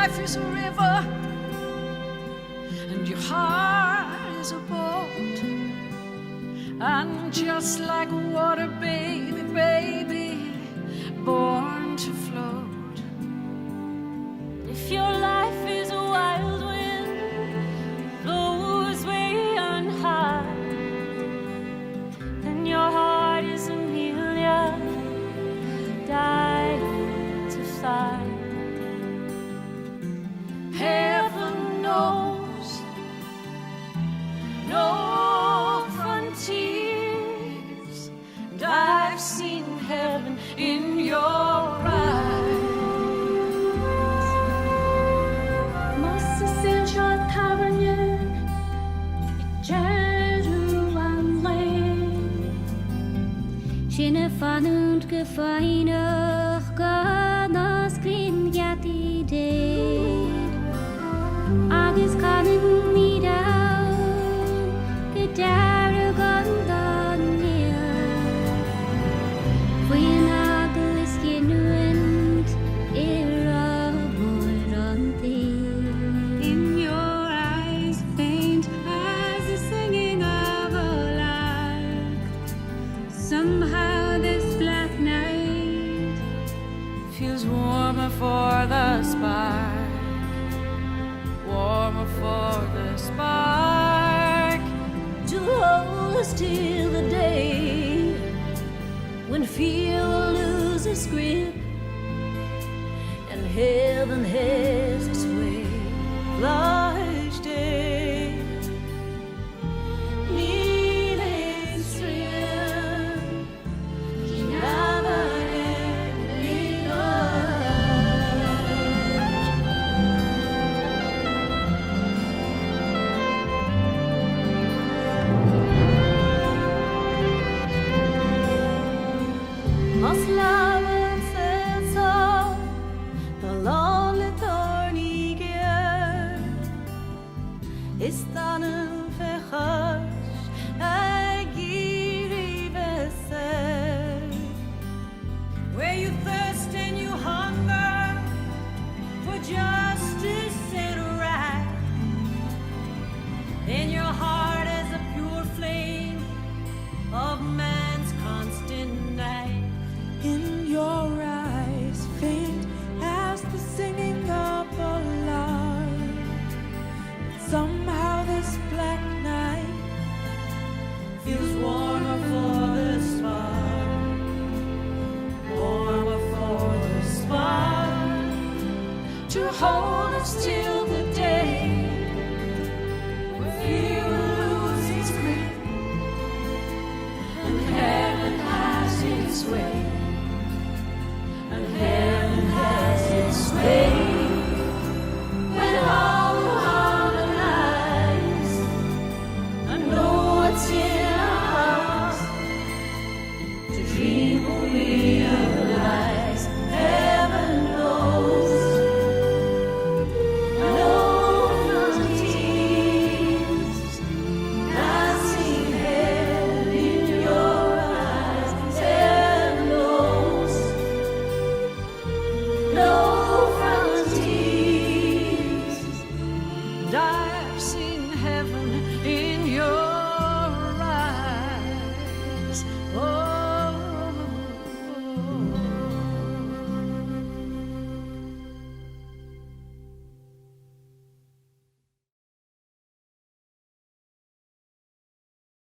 life is a river and your heart is a boat, and just like water, baby, baby, born to float. If your life is a wild wind, blows way on high, then your heart is a million dying to fly. Heaven knows no frontiers, and I've seen heaven in your eyes. Más sa saol seo tábhairne ag deireadh an lae. Sinn ag fanúint go foighneach gan osclaíonn geataí Dé agus canfaimid ann go dearg an dá néal faoin eaglais chinniúint i ráth mór an tsaoil. In your eyes faint as the singing of a lark Somehow this black night Feels warmer for the spark Warmer for the spark To hold us till the day when fear will lose its grip and heaven has its way. Flaithis Dé Níl aon srian Más leamh an saol seo tá lán le tairní géar Is d'anam fé chois ag iarraidh bheith saor. Where you thirst and you hunger for justice and right Then your heart is a pure flame of man's constant night. In your eyes faint as the singing of a lark Somehow this black night Feels warmer for the spark Warmer for the spark To hold us till the